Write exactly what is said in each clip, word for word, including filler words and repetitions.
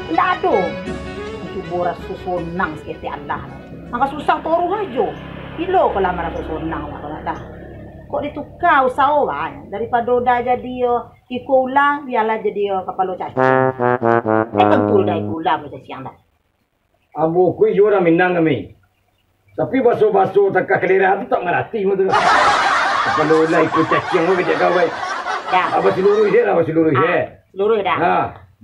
Indak ado. Cubo raso sonang saketek alah. Mangko susah taruih ajo. Bilo ko lah maraso sonang lah, kalau dah. Kok dituka usaho, bah? Daripado Uda jadi, yo, iko ula, bialah jadi, yo, kapalo caciang. Eh, tantu Uda iko ula kapalo caciang dah. Ambo ko iyo urang Minang kami. Tapi baso-baso takah kalera tu tak mangarati ambo tu. Kapalo ula iko caciang ko kecek kau, bai. Dah. Abah si luruih se lah, abah si luruih se. Ah, si luruih dah. Ha.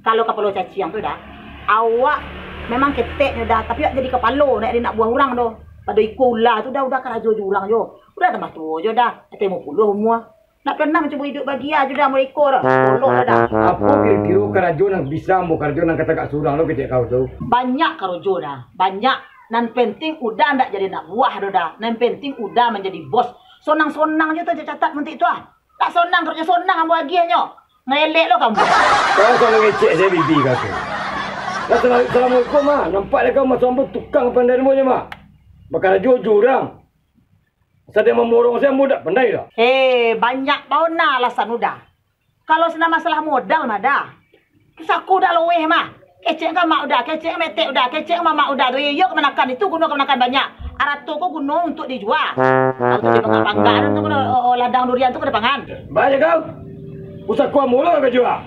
Kalau kapalo caciang tu dah, awak memang ketek nyo dah, tapi awak jadi kapalo, nak jadi anak buah urang tu. Pado iko ula tu dah, Uda karajo jo urang jo. Uda tambah tuo jo dah, atas limo puluah umua. Ndak pernah mancubo iduik bahagia jo dah, mereka dah. Tolok dah, dah. Apo kiro-kiro karajo nan bisa ambo karajo nan ka tagak surang lo kecek kau tu? Banyak karajo dah, banyak. Nan penting Uda ndak jadi anak buah do dah. Nan penting Uda manjadi bos. Sonang-sonang jo tu, catat muntik tu ah. Ndak sonang karajo sonang ambo agiahnyo. Ngelek lo kamu. Kau selalu ngecek sajo bibi kau tu. Lah, salam-, assalamualaikum, Mak. Nampak dek kau maso ambo tukang pandai ambo nyo, Mak. Bakarajo jo urang. Sadang mamborong sajo ambo dak pandai doh. Heh, banyak bana alasan Uda. Kalau sinan masalah modal mah dah. Pusako Uda loweh mah. Kecek ka mak Uda, kecek ka etek Uda, kecek ka mamak Uda tu. Iyo, kamanakan itu guno kamanakan banyak. Arato ko guno untuak dijua. Untuak dipangga-pangga tu, oh, ladang durian tu ka dipangan. Banyak kau. Pusako ambo lo ka jua.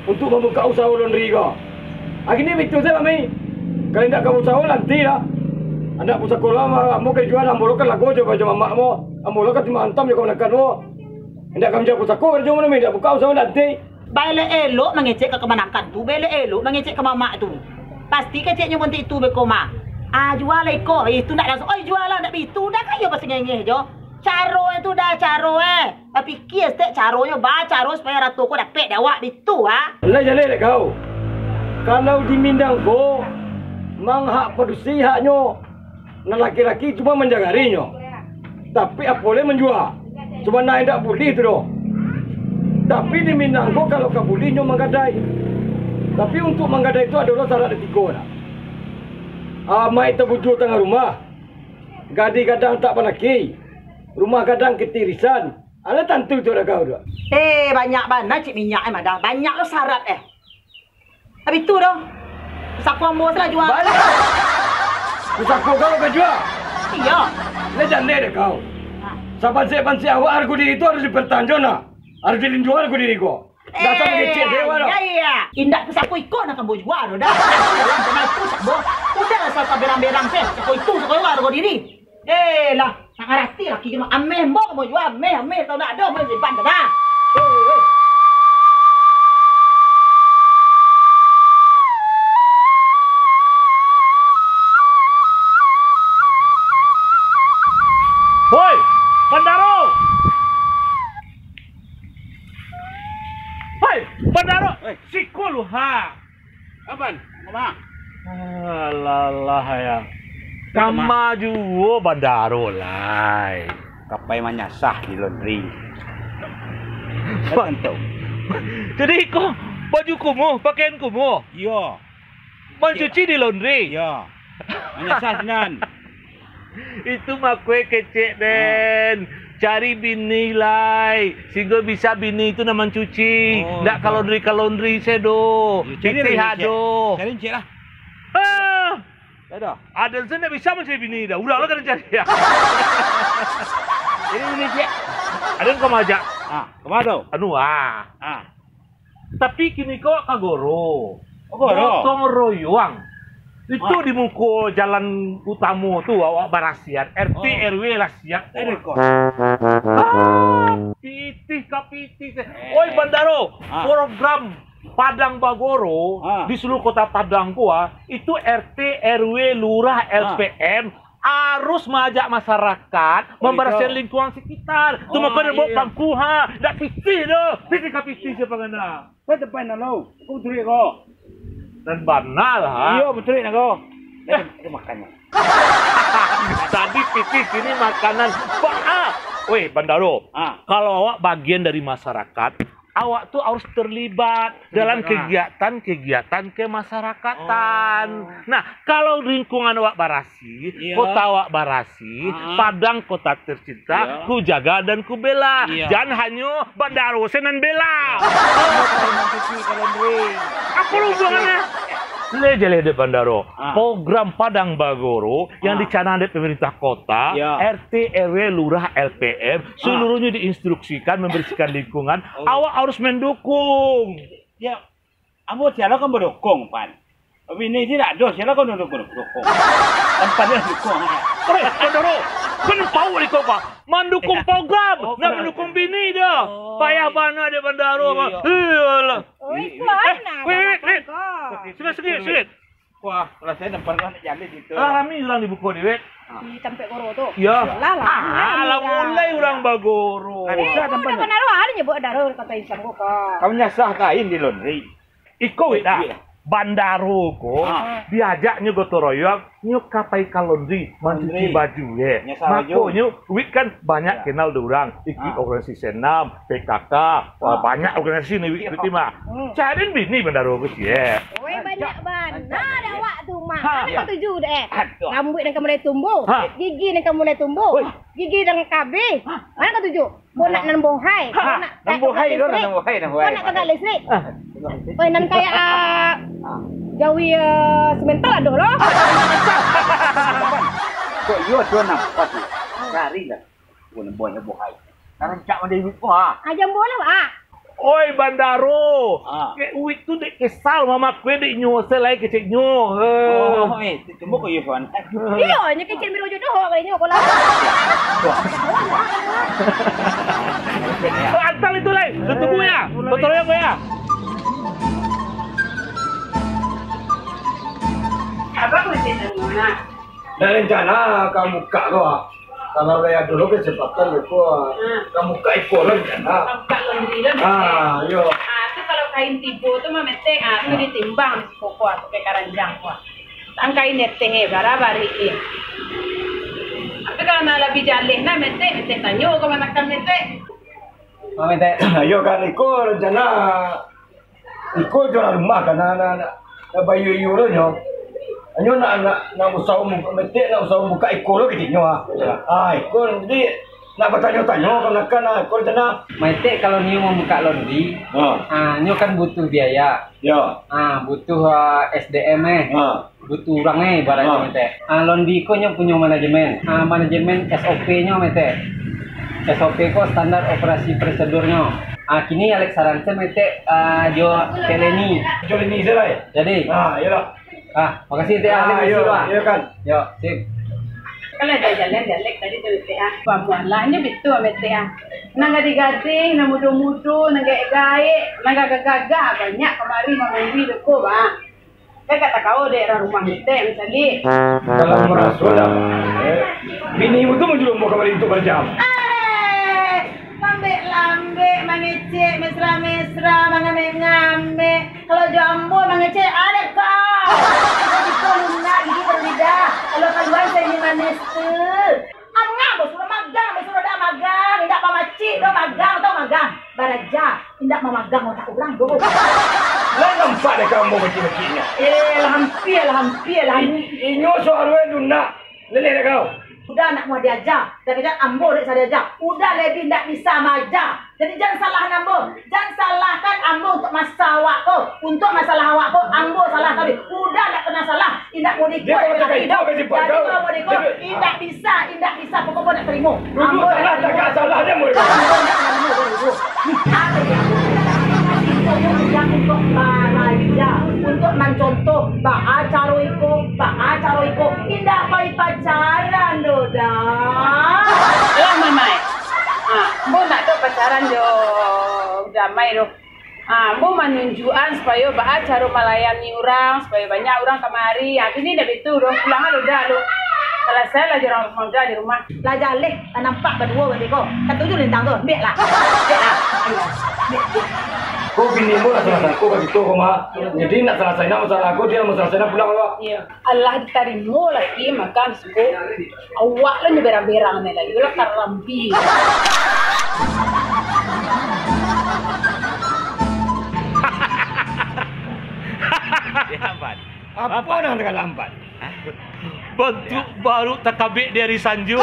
Untuak mambukak usaho laundry ko. Agini bitu sajo kami. Kalau indak ka usaho, lanti lah. Anak pusako lah, ambo ka dijua, ambo lo kan lago jo baju mamak mo. Ambo lo kan cuma antam jo kamanakan mo. Indak ka manjua pusako, karajo mo nami, indak bukak usaho, lanti. Baelok-elok mangecek ka kamanakan tu, baelok-elok mangecek ka mamak tu. Pasti keceknyo montik tu beko mah. Ah, jua lah iko, itu ndak langsung, "Oi, jua lah," ndak bitu, dah kayo basengengeh jo. Caro e tu dah caro e. Bapikia saketek caronyo, bacaro supayo arato ko dapek di awak, bitu ah. Lah jaleh dek kau. Kalau di Minang ko, mang hak padusi haknyo, nan laki-laki cuma manjagarinyo. Tapi apo lai manjua, cuma nan indak buliah tu doh. Tapi di Minang ko kalau ka buliah nyo manggadai. Tapi untuak manggadai tu adolah syarat nan tigo dah. Amaik tabujua tangah rumah, gadih gadang tak balaki, rumah gadang katirisan, Alah tantu tu dah kau tu. Eh, banyak bana cik minyak eh, madah. Banyak lo syarat eh. Habis tu doh. Pusako ambo salah jua. Baliak. Pusako kau kau jua. Iyo. Lah jandek dek kau. Ha. Sapansek-pansek awak hargo diri tu harus dipertanjo nah. Harus dilindungi hargo diri ko. Dasar kecil dewa tu. Iya, iya. Indak pusako iko nak ambo jua tu dah. Dalam tanah itu sabo. Udah lah sasa berang-berang se. Pusako itu, pusako hargo diri. Eh lah, tak ngarati laki kena ameh, mbok mau jua ameh, ameh tau nak ada, ameh simpan dah. Eh, eh. Hoi, Bandaro! Hoi, Bandaro! Hoi. Siko lu ha! Apan? Kama? Alah, alah, ya. Kama juo Bandaro lai. Kapai manyasah di laundry. Ba- Kan tu. Jadi ko baju kumu, pakaian kumu? Iyo. Mancuci di laundry? Iyo. Manyasah sinan. Itu mako kecek den. Ah. Cari bini lai, sehingga bisa bini itu nan mancuci. Oh, ndak ka laundry-ka laundry se do. Yo, cari pitih lah, Cek. Ado. Cari, Cek, lah. Ah. Dah dah. Aden se ndak bisa mancari bini dah. Urang lah ka den cari. Jadi bini, Cek. Aden ka maajak. Ah, kama tu? Anu, ah. Ah. Tapi kini ko ka goro. Oh, goro. Gotong royong. Itu di muko jalan utamo tu awak barasian. R T R W lah siap. Aduh, kok. Ah, pitih ka pitih. Oi, Bandaro, program Padang Bagoro di seluruh kota Padang ko, ah, itu R T, R W, lurah, R P M, harus maajak masyarakat mambarasiahan lingkungan sekitar. Tu mako den baok pangku, ha. Ndak pitih doh. Pitih ka pitih sia pangana. Pai tapai nan lo. Ko baturik ko. Nan bana lah, ha. Iyo, baturik nan ko. Eh. Itu makannyo. Tadi pitih, kini makanan. Ba-, ah. Weh, Bandaro. Ah. Kalau awak bagian dari masyarakat, Awak tu harus terlibat dalam kegiatan-kegiatan kemasyarakatan. Oh. Nah, kalau lingkungan awak barasih, Iya. kota awak barasih, Ah. Padang kota tercinta, Iya. ku jaga dan ku bela. Iya. Jangan hanyo Bandaro se nan bela. Kamu tahu maksudnya kalau Andre. Apa hubungannya? Leh jaleh dek Bandaro. Ah. Program Padang Bagoro yang Ah. dicanang dek pemerintah kota, Iya. R T, R W, lurah, L P M, Ah. seluruhnya diinstruksikan membersihkan lingkungan. Oh. Awak harus mendukung. Ya, ambo sialah kan badukung, pan. Bini tidak ada, sialah kan dukung, dukung. Tanpa dia dukung. Oi, Bandaro, kan tahu di kau, Pak. Mandukung program, Oh, nak program. mandukung bini dia. Oh. Payah bana dek Bandaro, Pak. Iya. Iyalah. Oi, Eh, kuan wait, wait, wait. Sini, sini, sini. Wah, rasanya nampak nak jalin gitu. Ah, rami urang di buku dewek. Di tampek goro tu. Ya. Lah, lah. Ah, lah mulai urang bagoro. Kan Eh, bisa kau tampaknya. Udah benar, ada nyebut darah kata insan kau, kau. Kamu nyasah kain di laundry. Iko wek dah. Iya. Bandaro ko, Ah. diajaknyo gotong royong, nyo ka pai ka laundry, mancuci Laundry. baju, ye. Nyasah baju. Makonyo, wek kan banyak Ya. kenal dek urang. Ikut Ah. organisasi senam, P K K, wah, Ah. banyak organisasi ni, wek, Iya. wek, mah. Hmm. Cari bini Bandaro ko, ye. Oi, banyak bana dek awak tu, mah. Ha. Mana kau tuju dek? Aduh. Rambuik nan ka mulai tumbuh, Ha. gigi nan ka mulai tumbuh, Oi. gigi nan ka abih. Ha. Mana kau tuju? Bonak nan bohai, Ha, bonak nan bohai tu, listrik. Nan bohai, nan bohai. Bonak tagak listrik. Ah. Oi, nan kayak, ah, jawi, ah, simental ado lo. Kok iyo tu nampak tu? Cari lah. Kok nan bohai, nan bohai. Nan rancak mandai duit ko, ha. Ah, jambo lah, Pak. Oi, Bandaro. Ah. Kek uwik tu dek kesal mama kue dek nyo, selai kecek nyo. Eh. Oh, eh, tunggu ko iyo, Wan. Iyo, nyo kecek miro jodoh, kali nyo, ko lah. Antal itu, lai. Tutup ya. Tutup ya, ko ya. Apa ko cek tadi, Nak? Dah rencana ka buka ko, ah. Kalau daya dulu kesempatan ko, ah. Hmm. Ka buka iko lah rencana. Ka buka laundry lah, Ah, Metek. Yo. Ah, tu kalau kain tibo tu mah, Metek, ah, tu Hmm. ditimbang di siko ko, ah, pakai karanjang ko, ah. Tang kain eteh, eh, bara barih, eh. Tapi kalau nak labiah jaleh nah, Metek, Metek tanyo ka manakan, Metek. Oh, Metek. Yo kan, iko rencana Iko jualan rumah kan, nak, nak, nak, nak bayu-yu lo nyo. Nyo nak, nak, nak usaho mu-, Metek nak usaho buka iko lo kecek nyo, ah. Ya. Ah, iko jadi nak batanyo-tanyo kan, kan, ah, iko rencana. Metek kalau nio mambuka laundry, Ha. ah, nio kan butuh biaya. Ya. Ah, butuh, ah, S D M eh. Ha. Butuh urang, eh, ibaratnyo, Ah. Metek. Ah, laundry ko nyo punyo manajemen. Ah, manajemen S O P-nyo, Metek. S O P ko standar operasi prosedurnyo. Ah, kini Alex sarankan, Metek, ah, jo Cik Leni. Jo Leni se lah, eh? Jadi. Ah, iyolah. Ah, makasih, Tek, ah, Ah, Leni, iyo, sudah. Iyo kan. Yo, sip. Kalau ado jalan dialek tadi tu, Metek, ah. Pamualah, nyo bitu, Metek, ah. Nan gadih-gadih, nan mudo-mudo, nan gaek-gaek, nan gagah-gagah, banyak kamari mangambia doko, bah. Kan ka takao dek urang rumah Metek mancaliak. Kalau maraso dah, eh, bini mu tu manjuluah ambo kamari untuak barajam. Eh, lambek-lambek mangecek, mesra-mesra, mangamek-ngamek. Kalau jo ambo mangecek, ado kau. Kalau biko lunak gigi baru lidah. Kalau kaluan senyum manis tu. Angah, basuruah magang, basuruah dah magang, indak mamacik doh magang, tau magang. Baraja, indak mamagang otak urang doh. Lah nampak dek ambo macik-maciknyo. Eh, lah ampia, lah ampia, lah. I-, inyo sarupo lunak, leleh dek kau. Udah nak mau diaja, dah kecek ambo dek sa diaja. Udah lebih ndak bisa maaja. Jadi jan salahan ambo, jan salahkan ambo untuk masalah awak ko, untuk masalah awak ko, ambo salah tadi. Udah ndak pernah salah, indak mau diikut. Dia kalau cakap itu, kaki dah. Jadi kalau mau diikut, indak bisa, indak bisa, pokok ambo ndak terima. Dulu ambo salah, cakap salah, dia mau ikut. Ambo ndak terima, ambo ndak terima. Untuk baraja, untuk mencontoh, baa caro iko, baa caro iko, indak pai pacaran doh, dah. Lah, Mamai. Ha, ambo ndak ado pacaran jo Uda Mai doh. Ha, ambo manunjuakan supayo baa caro malayani urang, supayo banyak urang kamari. Ha, kini ndak bitu doh, pulang lah Uda lu. Salasai lah jo urang rumah Uda di rumah. Lah jaleh, lah nampak baduo bagai ko. Katuju lintang tu, ambiak lah. Ambiak lah. Ayo, ambiak, ambiak. Ko bini ambo lah salasai ko ka kito ko mah. Jadi nak salasai nak masalah ko, dia nak salasai nak pulang awak. Iyo. Alah ditarimo laki makan siko. Awak lah nyo berang-berang ni lah. Iyo lah karambia. Lambat. Apo nan talambat? Bantuak baru takabek di ari sanjo.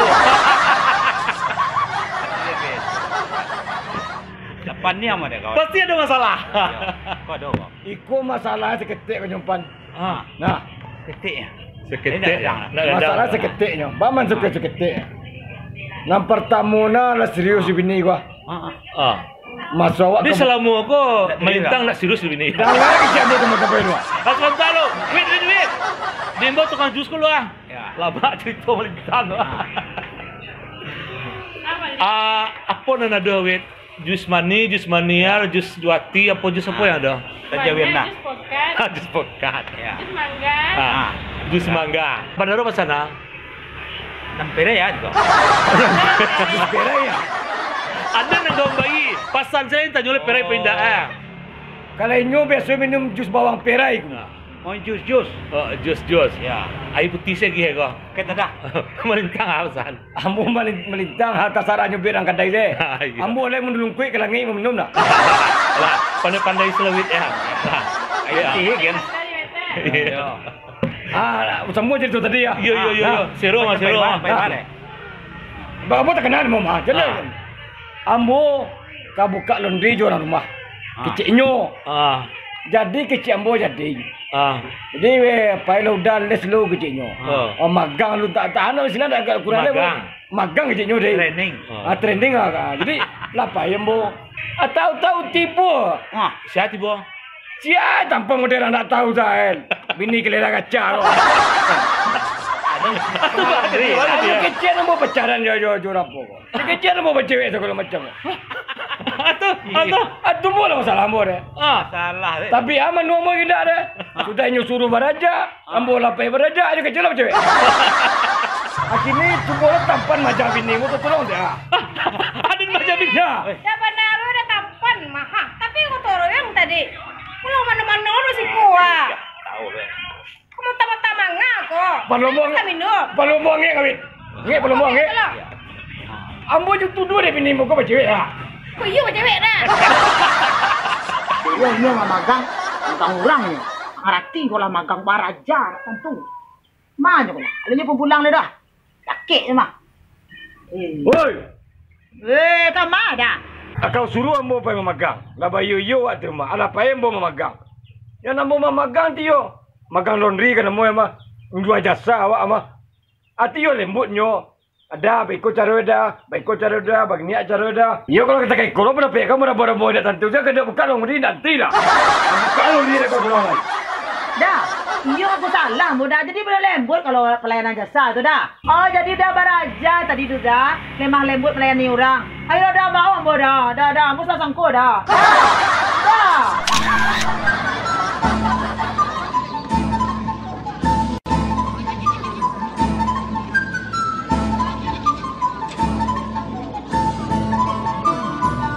Lapan ni amat dek kawan. Pasti ado masalah. Iyo. Kau ado, Bang? Iko masalah saketek ko nyompan. Ah. Nah. Saketeknyo. Saketek. Ini dah datang. Masalah saketeknyo. Baman suka saketek. Nan partamo nah lah serius di bini gua. Ah. Ah. Maso awak. Dia ka- selama ko malintang nak serius di bini. Jangan lagi siap dia sama sampai luar. Ah, sebentar lo. Wait, wait, wait. Dimbau tukang jus ko lu ah. Ya. Labak cerita malintang. Ah, apo nan ado, wait? Jus manih, jus maniar, jus juati, apo jus apo yang ado? Raja Wirna. Jus pokat. Ah, jus pokat. Ya. Jus mangga. Ah, jus mangga. Bandaro pasana? Nan perai ya juga. Jus perai ya. Ado nan gawan bayi. Pasan sajo tanyo lah perai pindah ah. Kalau inyo biaso minum jus bawang perai ko. Nah. Oh, jus, jus. Oh, jus, jus. Ya. Aia putiah sajo ko. Kita dah. Malintang ah, pasan. Ambo malin-, malintang, ha, tasarah nyo bek urang kadai se. Ah, iyo. Ambo lai mun lungkuik ka langik, minum dah. Lah, pandai-pandai selawit, ya. Lah, iyo. Iyo. Ah, lah, samo cerita tadi, ya. Iyo, iyo, iyo, iyo. Sero mah, sero mah. Baa takana, Mama? Jelas. Ah. Ambo ka buka laundry jo urang rumah. Ah. Keceknyo. Ah. Jadi kecek ambo jadi. Ah. Jadi, weh, pailah udah les lu keceknyo. Ah. Oh, magang lu tak tahan, sinan agak kurang leh, Bang. Magang. Magang keceknyo deh. Training. Ah, training lah, kan. Jadi, lah pai ambo. Ah, tahu-tahu tibo. Ah, sia tibo? Sia, tanpa model anak tahu, Zael. Bini kelera kaca lo. Anu, anu kecek ambo pacaran jo, jo, jo rapo ko. Kecek ambo bacewek sagalo macam. Atu, atu. Atu ambo lah masalah ambo deh. Ah. Salah deh. Tapi aman ambo indak deh. Sudah inyo suruh baraja. Ambo lah pai baraja, aja kecil lah cewek. Akhirnyo cubolah tampan majang bini, mau tolong dia. Adin majang bini. Ya. Dah bana dah tampan mah. Tapi kotor yang tadi. Pulang mano-mano lu siku ah. Tahu deh. Kamu mata-mata manga ko. Palomo. Kita minum. Palomo angek kawin. Angek palomo angek. Kalau. Ambo jo tuduah dek bini muko bacewek ah. Ko iyo bacewek dah. Iyo, inyo mamagang tantang urang nyo. Ngarati ko lah magang baraja tantu. Ma nyo ko lah. Alah nyo pun pulang deh dah. Dakek nyo mah. Eh. Woi. Eh, ka ma dah? Akau suruah ambo pai mamagang. Lah baiyo-iyo awak tu mah. Alah pai ambo mamagang. Yang namo mamagang ti yo. Magang laundry ka namo mah. Manjua jasa awak mah. Ati yo lembut nyo. Ada, baiko caro dah, baiko caro dah, baginiak caro dah. Iyo, kalau kata ka iko lo, pandapek ka marabo-rabo indak tantu, jan ka indak buka laundry nanti lah. Buka laundry dek kau pulang lai. Dah, iyo aku salah, ambo dah. Jadi baleh lembut kalau palayanan jasa tu dah. Oh, jadi dah baraja tadi tu dah, lemah lembut malayani urang. Ayo dah, baok ambo dah, dah, dah, ambo salah sangko dah. Dah.